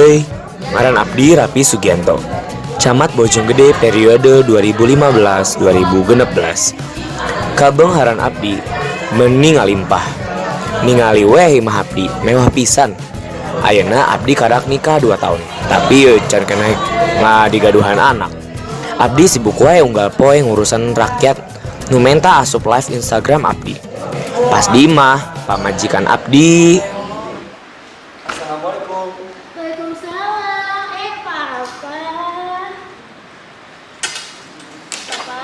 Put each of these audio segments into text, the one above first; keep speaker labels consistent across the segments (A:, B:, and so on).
A: Hei, ngaran abdi Rapi Sugianto. Camat Bojonggede periode 2015-2016. Kabeungharan abdi meuni ngalimpah. Ningali weh imah abdi mewah pisan. Ayeuna abdi karak nikah 2 tahun, tapi yeuh can keneh ngadigaduhan anak. Abdi sibuk wae unggal poe ngurusan rakyat nu menta asup live Instagram abdi. Pas di imah, pamajikan abdi.
B: Assalamualaikum.
C: Waalaikumsalam. Eh, Papa. Papa.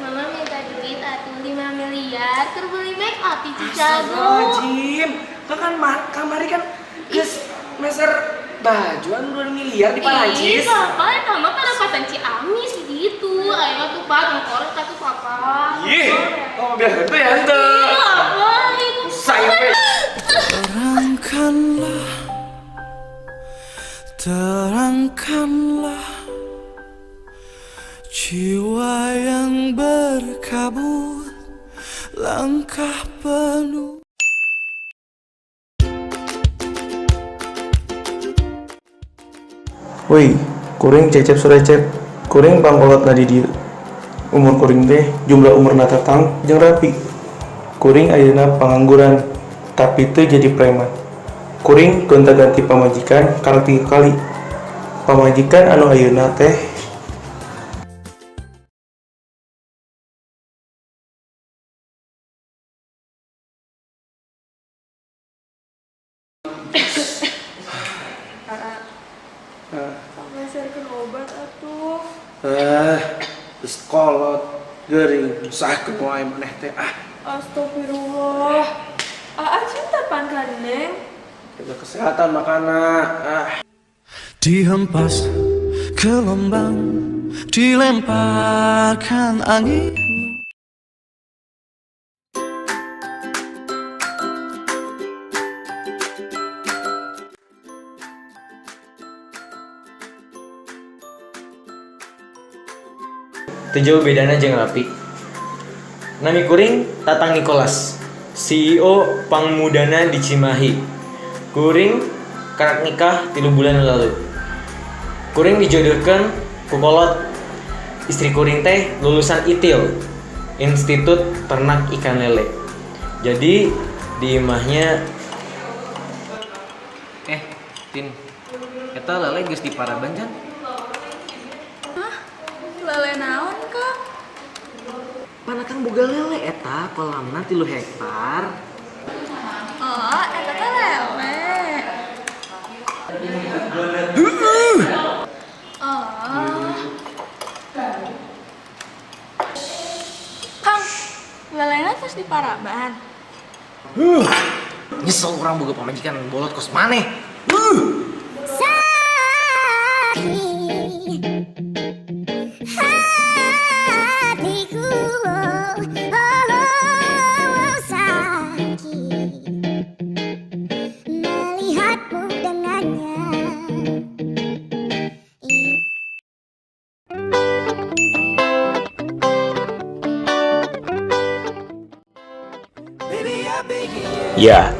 C: Mama minta duit atuh 5 miliar keur beli make up di Chicago.
B: Astagfirullahaladzim. Kan kamari kan geus meser baju anu 2 miliar di Perancis.
C: Ih, Papa, eta mah parapatan Ciamis gitu. Ayo tuh, Pak, tong korek atuh Papa.
B: Ih, kok mobil itu ya ente.
C: Ih, apa itu?
B: Saya we.
D: Terangkanlah, terangkanlah jiwa yang berkabut, langkah penuh.
E: Woi, kuring Cecep Surecep, kuring pangkolotna di dieu. Umur kuring teh jumlah umurna Tatang jeung Rapi. Kuring ayeuna pangangguran, tapi teu jadi preman. Kuring gonta-ganti pamajikan karak 3 kali. Pamajikan anu ayeuna teh.
F: Meserkeun obat atuh.
E: Eh, geus kolot, geuring, sahkeun wae maneh teh ah.
F: Astagfirullah. Aa cinta pan ka Neng.
E: Jaga kesehatan makana ah.
D: Dihempas gelombang, dilemparkan angin.
G: Teu jauh bedana jeung Rapi. Nami kuring Tatang Nicholas, CEO Pangmudana di Cimahi. Kuring karak nikah 3 bulan lalu. Kuring dijodohkeun ku kolot. Istri kuring teh lulusan ITIL, Institut Ternak Ikan Lele. Jadi di imahnya. Tin. Eta lele geus diparaban can?
F: Hah? Lele naon, Kak?
G: Pan akang boga lele eta kolamna 3 hektar.
F: Oh, eta teh lele. Oh. Kang, lelena terus diparaban.
G: Nyesel urang boga pamajikan bolot kos maneh.
H: Sakit hatiku, oh, oh, sakit melihatmu dengannya.
A: Ya,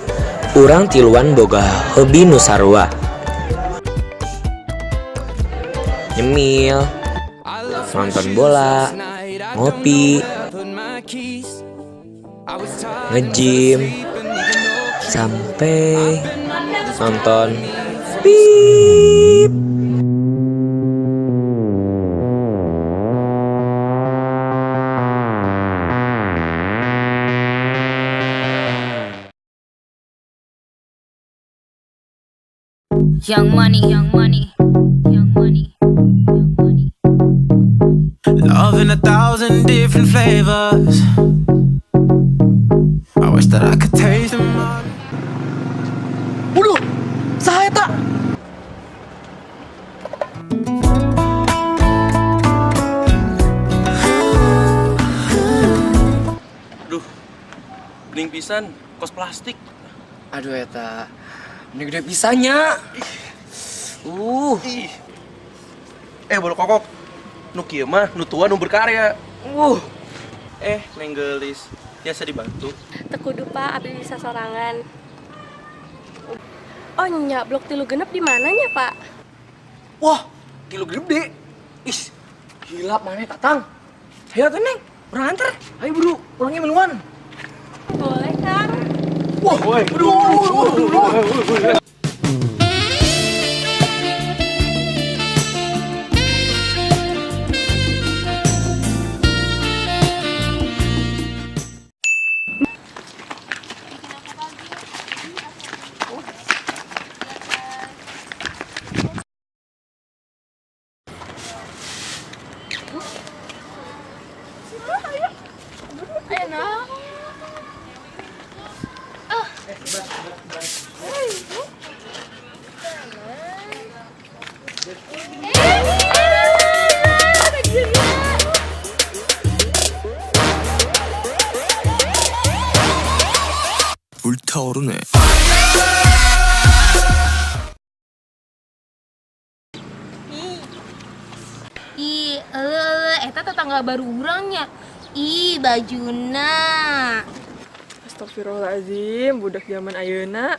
A: urang tiluan boga hobi nu sarua. Nyemil, nonton bola, ngopi, nge-gym, sampai nonton pip.
I: Young money, young money, young money, young money.
D: Love in 1,000 different flavors. I wish that I could taste them all.
B: Waduh, saha eta?
E: Duh, bening pisan, kos plastik.
B: Aduh eta, ini gede pisannya.
E: Ih. Bolu kokok. Nu kieu mah nu tua nu berkarya. Neng geulis, biasa dibantu.
C: Teu kudu, Pak, abdi bisa sorangan.
F: Oh nya, blok 36 di mananya, Pak?
B: Wah, 36 deh. Ih, hilap mana Tatang. Ayo tuh Neng, urang antar. Ayo buru, orangnya meluan.
F: Boleh, Kang.
B: Wah, buru.
D: 불타오르네.
C: Ih, eta tetangga baru urangnya. Ih, bajuna.
F: Astagfirullahaladzim, budak zaman ayeuna.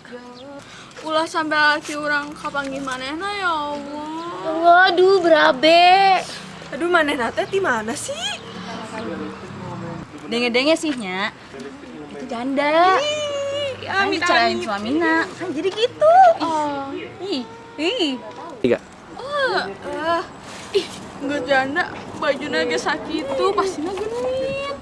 F: Ulah sampai laki urang kapanggih manehna ya Allah.
C: Waduh, berabe.
F: Aduh, manehna teh di mana sih?
I: Denge-denge sih nya. Itu janda.
F: Ih,
I: Kan
F: amit
I: dicerain
F: amit.
I: suamina. Kan jadi gitu.
F: Oh.
I: Ih, ih.
A: 3.
F: Ih, nggak janda, bajuna ge sakitu, pastinya genit.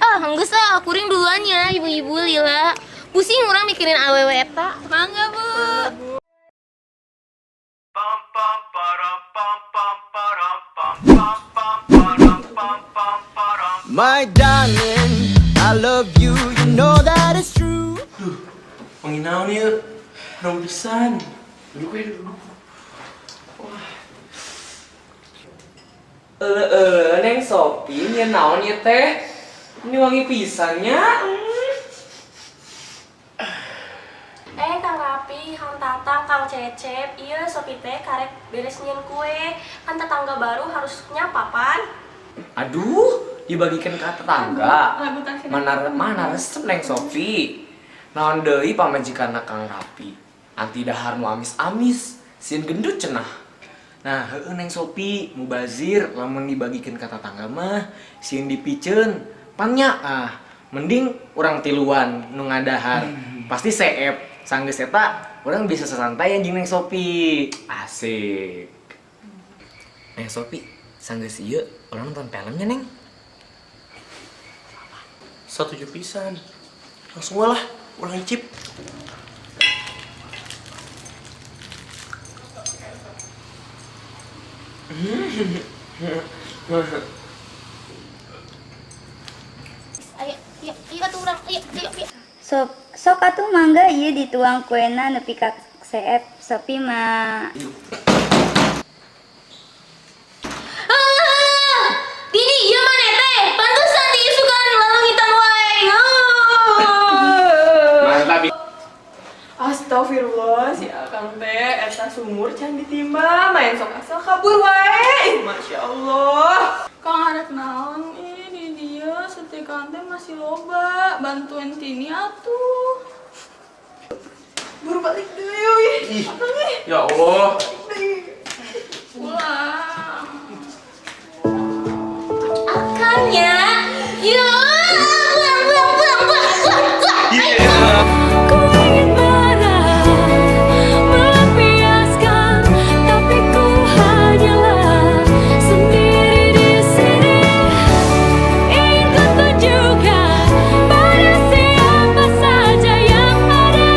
C: Ah, geus ah, kuring duluan ya, ibu-ibu lila. Pusing urang mikirin awewe eta.
F: Mangga, Bu.
D: My darling, I love you, you know that it's true.
E: Duh, wangi naon ieu? Harum pisan.
B: Duduk we, duduk. Wah. Ele, Neng Sopi, nyeun naon ieu teh? Ini wangi pisannya.
C: Kang Rapi, Kang Tatang, Kang Cecep, iya Sopi teh karek beres nyian kue. Kan tetangga baru harus nyapa, pan.
A: Aduh, dibagikan ke tetangga. Mana resep Neng Sopi. Naon deui pamajikanna Kang Rapi. Anti dahar nu amis-amis, sieun gendut cenah.
G: Nah, heueuh Neng Sopi, mubazir lamun dibagikeun ka tetangga mah sieun dipiceun. Pannya ah, mending urang tiluan nu ngadahar. Pasti seep. Sanggeus eta urang bisa sesantai jeung Neng Sopi.
A: Asik. Neng Sopi, sanggeus ieu urang nonton filmnya, Neng.
E: Satuju pisan. Langsung lah, urang icip.
C: Ayo, ayo, ayo atuh urang, ayo, ayo, ayo.
H: Sok atuh mangga ieu dituang kuena nepi ka seep Sopi mah.
C: Ah, Dini, ieu maneh teh? Pantesan diisukan lalengitan wae.
A: Mantap.
F: Astagfirullah, si Akang teh eta sumur can ditimba, main sok asal kabur wae. Ih, Masya Allah. Kang arek naon ih di dieu setikan teh masih loba, bantuin Tini atuh. Buru balik deui ih. Akang ih.
E: Ya Allah.
F: Pulang.
C: Akangnya, ya, pulang, pulang, pulang, pulang, pulang, pulang.
E: Yeah.
F: Ku ingin marah, melampiaskan, tapi ku hanyalah sendiri di sini. Ingin ku tunjukkan pada siapa saja yang ada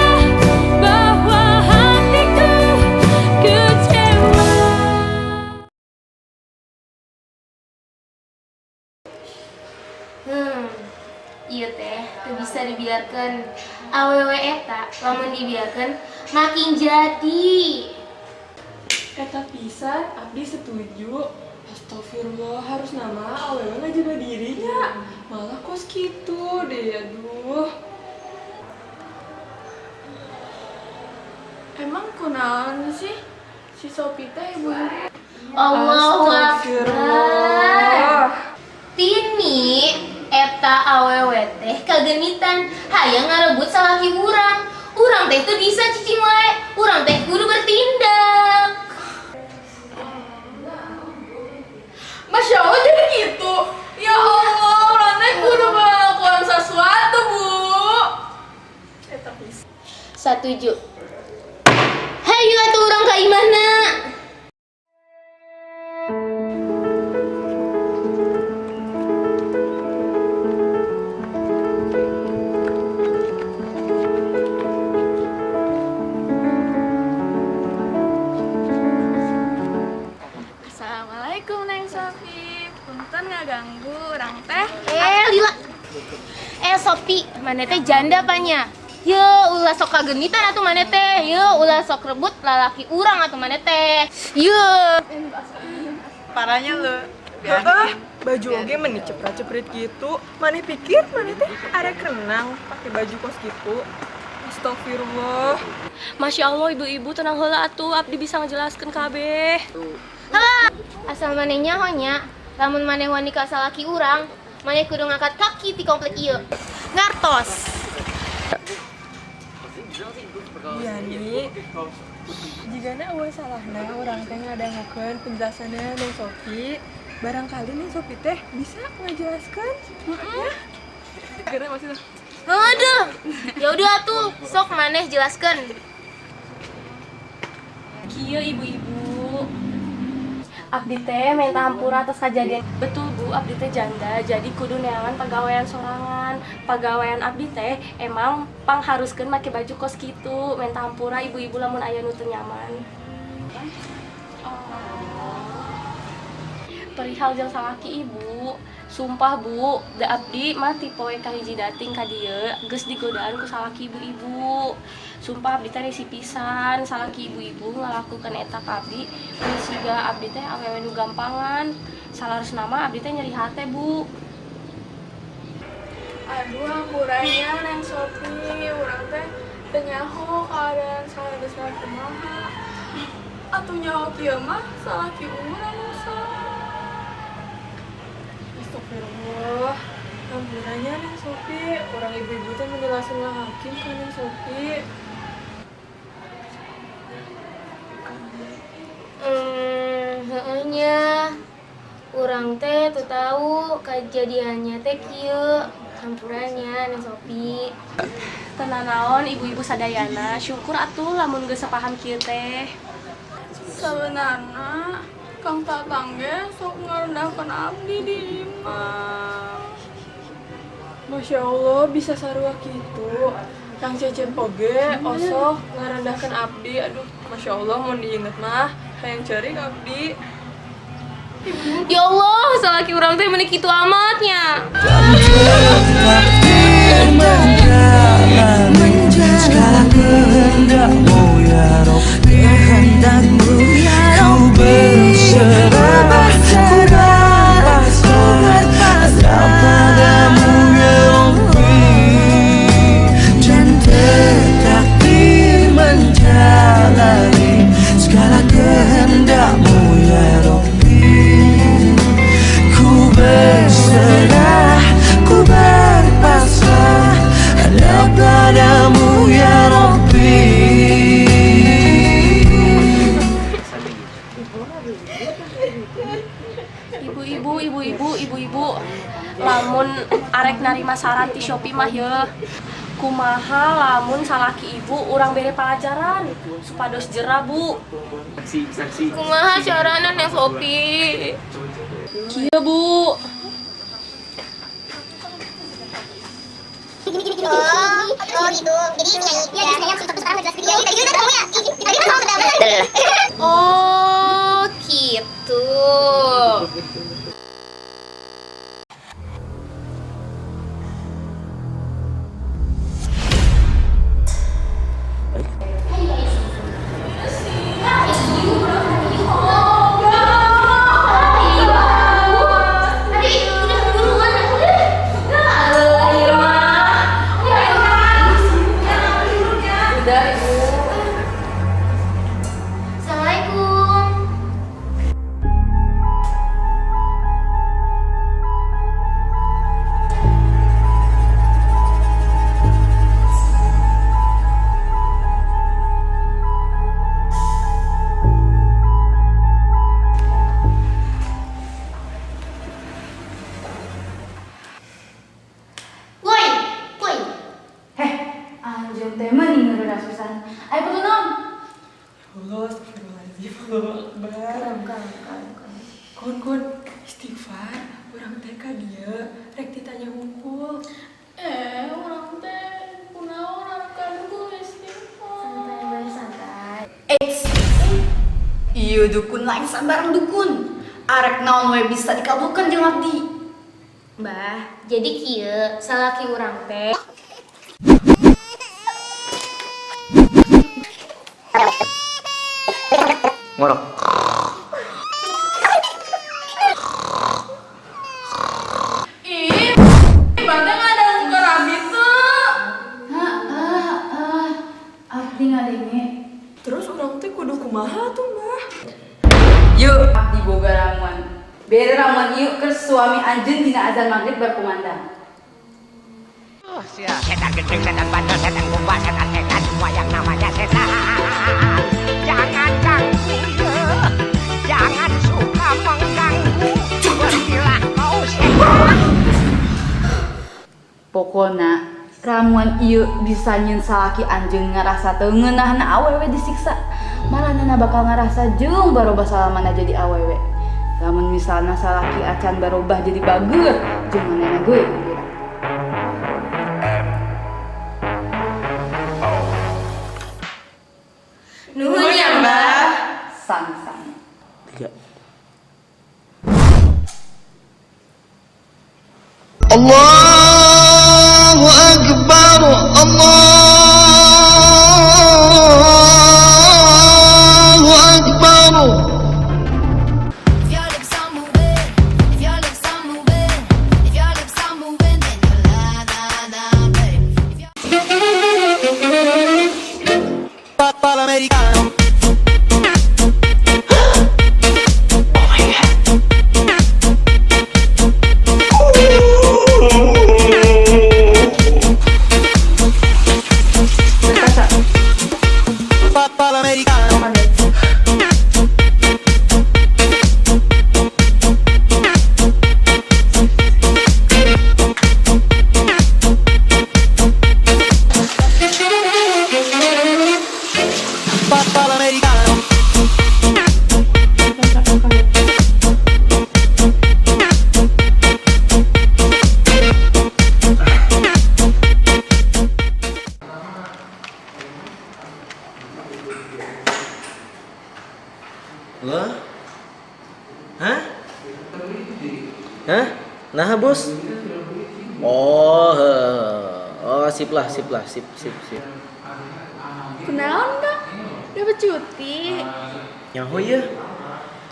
F: bahwa hatiku kecewa.
C: Iya teh, teu bisa dibiarkan. Awewe eta, lamun dibiarkan makin jadi.
F: Eta pisan, abdi setuju. Astagfirullah, harus nama awewe ngajaga dirinya. Malah kos gitu deh, aduh. Emang kunaon sih si Sopi teh ibu?
C: Allahu Akbar. Tini, eta awewe teh kagenitan hayang ngarebut salaki urang.
J: Urang teh teu bisa cicing wae. Urang teh kudu bertindak.
F: Masya Allah, jadi gitu. Ya Allah, urang teh kudu melakukan sesuatu, Bu. Eta pisan.
J: Satuju. Hayu atuh urang ka imahna.
F: Assalamualaikum, Neng Sofi. Punten ngaganggu, urang teh.
J: Eh, lila. Eh, Sopi, maneh teh janda apanya? Ye, ulah sok kagenitan atuh maneh teh. Ye, ulah sok rebut lalaki urang atuh maneh teh. Ye.
F: Parahnya lu. Heeh, baju oge meni ceprat-ceprit gitu. Maneh pikir maneh teh arek renang pakai baju kos gitu. Astagfirullah.
C: Masya Allah, ibu-ibu, tenang heula atuh, abdi bisa ngejelaskeun kabeh.
J: Halah, asal maneh nyaho nya, lamun maneh wani ka salaki urang, maneh kudu ngangkat kaki ti komplek ieu. Ngartos.
F: Iya nih, jigana euweuh salahna urang teh ngadangukeun penjelasannya Neng Sofi. Barangkali Neng Sofi teh bisa ngajelaskeun. Heeh. Kira maksudnya.
J: Aduh, ya udah tuh, sok maneh jelaskeun.
C: Kieu, ibu-ibu. Abdi teh minta hampura atas kejadian. Betul, Bu, abdi teh janda, jadi kudu neangan pagawean sorangan. Pagawean abdi teh emang pangharuskeun make baju kos kitu. Minta hampura ibu-ibu lamun aya nu teu nyaman. Perihal jeung salaki ibu, sumpah, Bu, da abdi mah ti poe kahiji dating ka dieu geus digodaan ku salaki ibu-ibu. Sumpah, abdi teh risih pisan salaki ibu-ibu ngalakukeun eta ka abdi. Geus siga abdi teh awewe nu gampangan. Salarusna mah abdi teh nyeri hate, Bu.
F: Aduh, hampuranya Neng Sofi, urang teh teu nyaho keadaan saleresna kumaha. Atuh nyaho kieu mah salaki urang nu salah. Astagfirullah. Hampuranya Neng Sofi, urang ibu-ibu teh meni langsung ngahakim ka Neng Sofi.
J: Heeh nya. Urang teh teu tahu kejadiannya teh kieu. Hampuranya Neng Sofi.
C: Teu nanaon, ibu-ibu sadayana, syukur atuh lamun geus sepaham kieu teh.
F: Sebenarnya Kang Tatang ge sok ngarendahkeun abdi di imah. Masya Allah, bisa sarua kitu. Kang Cecep oge osok ngarendahkeun abdi. Aduh, Masya Allah, mun diinget mah hayang ceurik abdi.
J: Ya Allah, salaki urang teh meni kitu amatnya.
D: Segala kehendakmu ya Rabbi, kehendakmu ya Rabbi, ku berserah, ku berpasrah padamu ya Rabbi, dan tertakdir menjalani segala kehendakmu ya Rabbi, ku berserah, ku berpasrah hanya padamu ya Rabbi.
C: Ibu-ibu, ibu-ibu, ibu-ibu, lamun arek narima saran ti Shopee mah ye, kumaha lamun salaki ibu urang bere pelajaran supados jera, Bu.
J: Kumaha carana, Neng Sofi?
C: Kieu, Bu.
K: Oh gitu. Jadi ya,
J: Oh gitu. Assalamualaikum.
I: Anjeun teh mah ngeureureuh pisan. Aya perlu naon?
F: Ya Allah, astagfirullahaladzim, Allahu Akbar.
I: Kalem, kalem, kalem, kalem.
F: Kun, kun, istighfar, urang teh ka dieu, rek ditanya hungkul.
J: Urang teh kunaon arek ku istighfar.
I: Santai bae, santai. Eits. Ieu dukun lain sambarang dukun. Arek naon we bisa dikabulkeun jeung abdi.
J: Mbah, jadi kieu salaki urang teh
A: Ngorok.
F: Ih, Mbak teh ngadang ke Rabi tuh.
I: Heeh, abdi ngadenge.
F: Terus urang teh kudu kumaha tuh, Mbah?
I: Yuk, abdi boga ramuan. Bere ramuan ieu ke suami anjeun dina azan maghrib berkumandang.
L: Setan gendeng, setan bandel, setan gombal, setan setan, semua yang namanya setan. Jangan ganggu, ya. Jangan suka mengganggu. Pergilah kau setan.
I: Pokona ramuan ieu bisa nyeun salaki anjeun ngarasa teu ngeunahna awewe disiksa. Maranehna bakal ngarasa jeung barobah salamana jadi awewe. Lamun misalna salaki acan barobah jadi bager, jeung manehna ge gembira.
F: Nuhun ya, Mbah.
I: Sang-sang.
E: 3.
D: Allahu Akbar, Allahu Akbar.
K: If your lips are moving, if your lips are moving, if your lips are moving, then you la la la, babe. If your
D: Americano. Americano. Americano.
G: Loh? Hah? Hah? Nah, Bos? Oh, oh, sip lah, sip lah, sip, sip, sip.
J: Kunaon Kang? Dapat cuti.
G: Nyaho ya.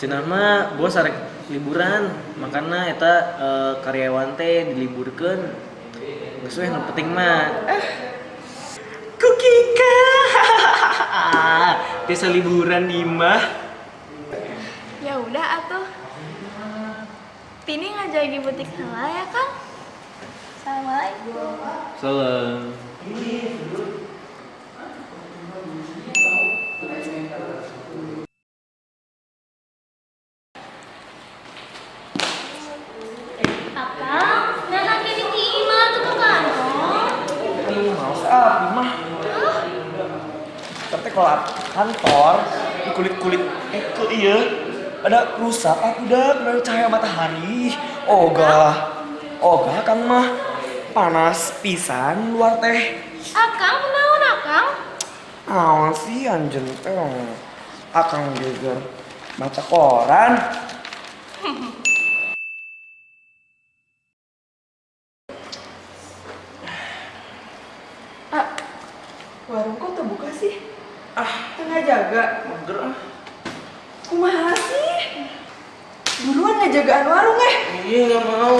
G: Cenah mah bos arek liburan, makana eta karyawan teh diliburkeun. Geus weh nu penting mah. Kukika. Biasa liburan di imah.
F: Ya udah atuh. Tini ngajagi butik heula ya, Kang.
J: Assalamualaikum.
G: Salam.
J: Akang, nah kini ki imah tuh ke kantor.
A: Aduh, males ah, mah. Tapi kalau kantor di kulit-kulit ke iya ada rusak aku udah kena cahaya matahari. Ogah. Ogah Kang mah panas pisan luar teh.
J: Akang, kunaon Akang?
A: Naon sih anjeun teh? Akang geger maca koran.
F: Ah, warung kok terbuka sih? Ah, tengah jaga.
E: Mager ah.
F: Kumaha sih? Buruan ngejagaan warung eh.
G: Iya, nggak mau.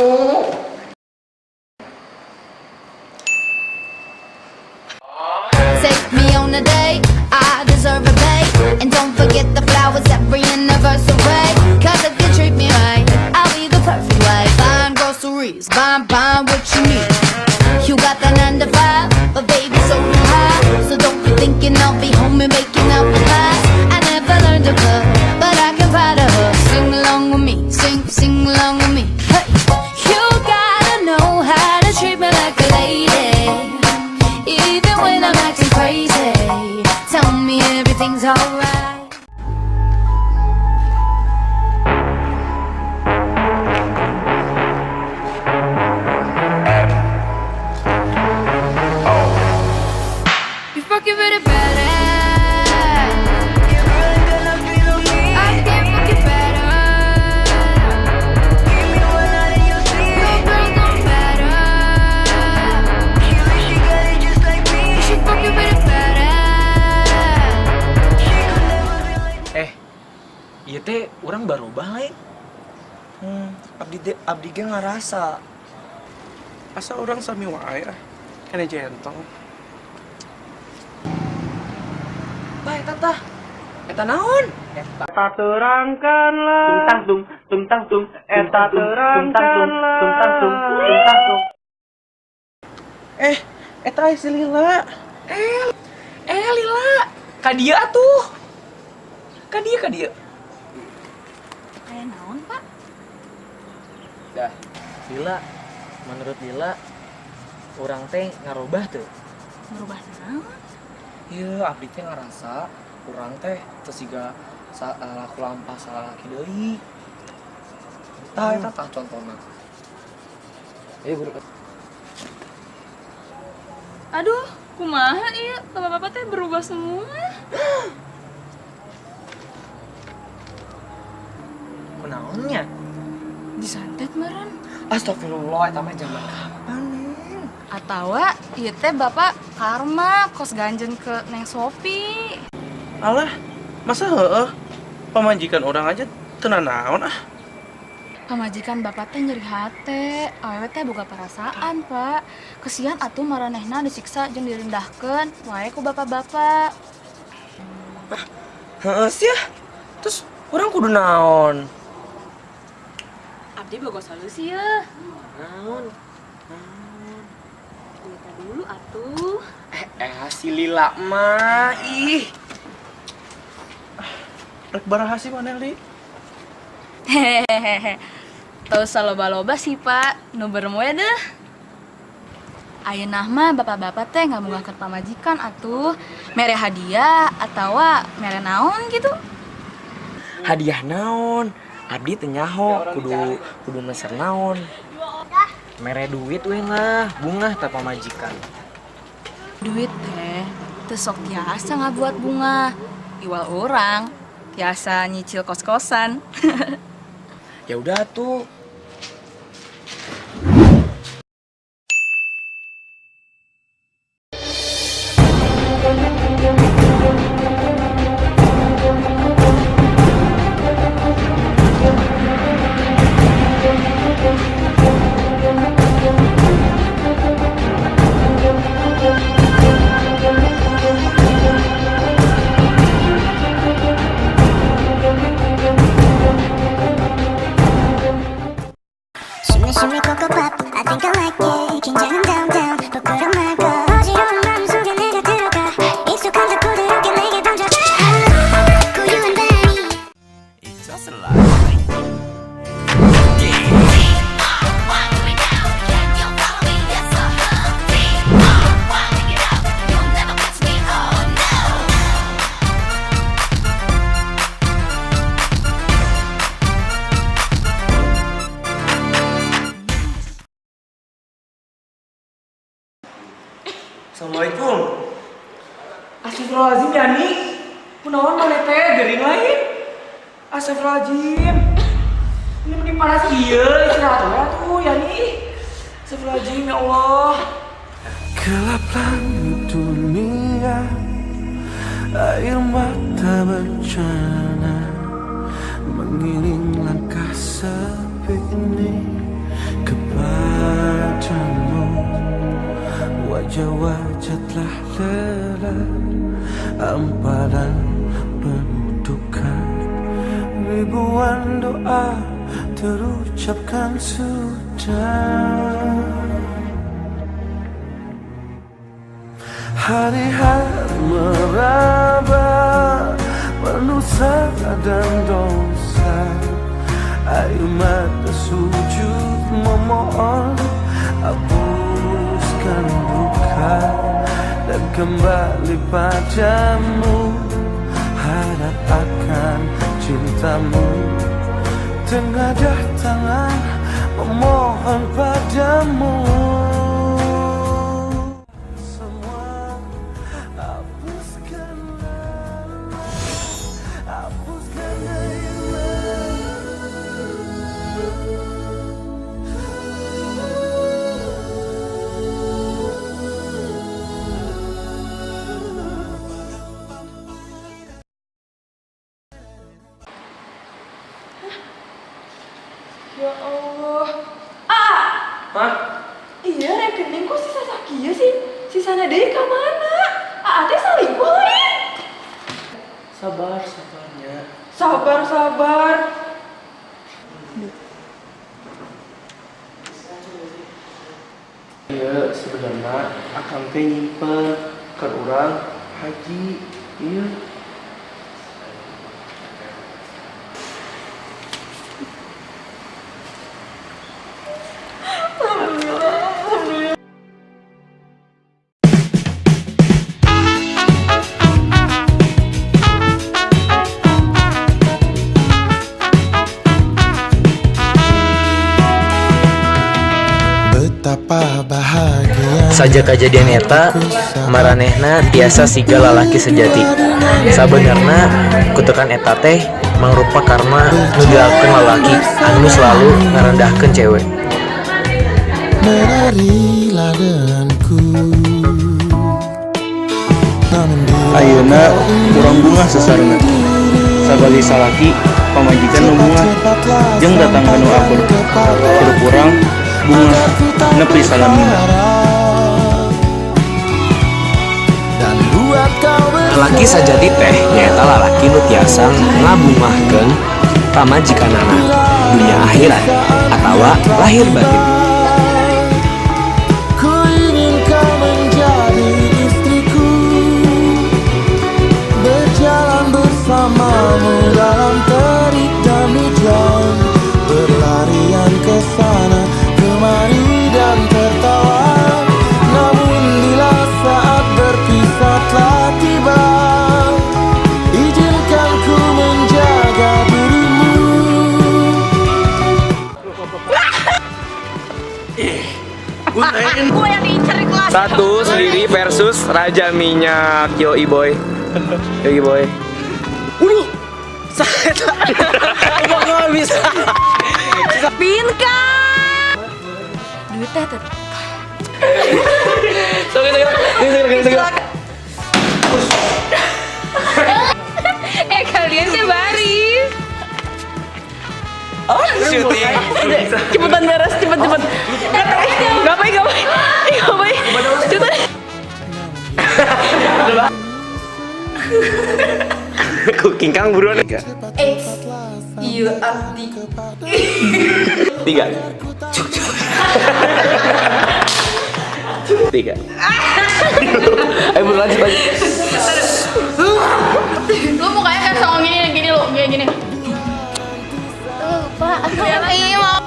K: Take me on a date, I deserve a date. And don't forget the flowers every anniversary. Cause if you treat me right, I'll be the perfect wife. Buying groceries, buying, buying what you need. You got that 9 to 5, but baby, so do I. So don't be thinking I'll be home and making out the pies. I never learned to cook, but I can fry to her. Sing along with me, sing, sing along with me. Hey, you gotta know how to treat me like a lady, even when I'm acting Everything's alright.
F: You fucking with a badass. I can't fuck you better. Your girl don't matter. She fucking with a badass.
G: Eh, ieu teh urang barobah lain.
B: Abdi teh abdi ge ngarasa.
E: Asa urang sami wae ah. Kene jentong.
B: Bah eta tah. Eta naon?
E: Eta terangkanlah. Tung tung tung tang tung. Eta terangkanlah. Tung tang tung tung tang tung. Eh, eta aya si Lila.
B: Eh Lila, ka dieu atuh. Ka dieu ka dieu.
I: Aya naon, Pak?
G: Dah, Lila, menurut Lila urang teh ngarobah teu?
I: Ngerubah naon?
B: Iya, abdi teh ngarasa urang teh teu siga laku lampah salalaki deui. Tah eta tah contona.
G: Ayo buru.
F: Aduh, kumaha ieu? Bapak-bapak teh berubah semua.
G: Kunaonnya?
I: Disantet meureun.
B: Astagfirullah, eta mah zaman kapan, Neng?
I: Atawa ieu teh bapak karma kos ganjen ke Neng Sopi.
E: Alah, masa heeh? Pamajikan orang aja teu nanaon ah.
I: Pamajikan bapak teh nyeri hate, awewe teh boga perasaan, Pak. Kesian atuh maranehna disiksa jeung direndahkeun wae ku bapak-bapak.
B: Heeh sih ya. Terus urang kudu naon?
C: Abdi boga solusi ya.
G: Naon?
C: Minta dulu atuh.
B: Si Lila mah ih.
E: Rek baraha sih maneh, Li?
I: Hehehe. Teu usah loba-loba sih, Pak. Nu berem we deh. Ayeuna mah bapak-bapak teh ngamungahkeun pamajikan atuh. Mere hadiah atawa mere naon gitu.
B: Hadiah naon? Abdi teu nyaho, kudu kudu meser naon.
G: Mere duit we lah, bungah tah pamajikan.
I: Duit teh teu sok tiasa ngabuat bunga. Iwal urang tiasa nyicil kos-kosan.
B: Ya udah tuh.
K: Shimmy shimmy Ko Ko Bop, I think I like it. 긴장은 down down, 부끄럼 말고 어지러운 맘속에 내가 들어가 익숙한 듯 부드럽게 내게 던져. 고요한 밤이.
A: It's just like
B: Assalamualaikum. Astagfirullahaladzim Yani. Kunaon maneh teh gering lain? Astagfirullahaladzim. Ini mending panas ieu istirahat we atuh Yani. Astagfirullahaladzim ya Allah.
E: Gelap langit dunia, air mata bencana mengiring langkah sepi ini kepadamu. Wajah-wajah telah lelah, hamparan penuh duka, ribuan doa terucapkan sudah. Hari-hari meraba, penuh salah dan dosa. Air mata sujud memohon, hapuskan duka dan kembali padamu.
M: Berkhianat akan cintamu. Tengadah tangan memohon padamu. Semua hapuskan, hapuskan air mata.
F: Ya Allah. Ah,
E: Hah?
F: iya rekening kok sisa sakieu sih? Sisana deui ka mana? Aa teh salingkuh lain.
E: Sabar, sabarnya.
F: Sabar, sabar.
E: Iya, sebenarnya akang teh nyimpen ke urang haji. Iya.
F: Alhamdulillah, alhamdulillah.
M: Betapa bahagia
G: Saja kejadian eta maranehna tiasa siga lalaki sejati. Sabenerna kutukan eta teh mangrupa karma nu dilakukeun lalaki anu selalu ngarendahkeun cewek.
M: Menarilah denganku. Namun bila
E: Ayeuna urang bungah sasarna. Sabali salaki pamajikan nu bungah jeung datang ka nu akur. Hirup urang bungah nepi salamina.
M: Dan buat kau
A: Lalaki sajati teh nyaeta lalaki nu tiasa ngabungahkeun pamajikanana dunia akhirat atawa lahir batin.
M: Ku ingin kau menjadi istriku. Berjalan bersamamu dalam terik dan hujan. Berlarian ke sana kemari dan tertawa. Namun bila saat berpisah telah tiba, izinkan ku menjaga dirimu.
C: Gue yang diincer di kelas.
A: Satu sendiri versus Raja Minyak Yoi boy. Yoi boy. Waduh. Saya nggak bisa.
I: Pinka. Duitnya tuh.
A: Sorry, sorry, sorry, sorry, sorry.
J: Eh kalian sih baris.
A: Oh, syuting.
F: Cepetan beres, cepet cepet. Ngapain, ngapain? Ih, ngapain? Cepetan.
A: Cooking Kang buruan.
I: Eits, iya abdi.
A: Tiga. Tiga. Ayo buru lanjut lanjut.
J: Lu mukanya kayak songong gini, gini lu, gini gini. Lupa. Iya mau.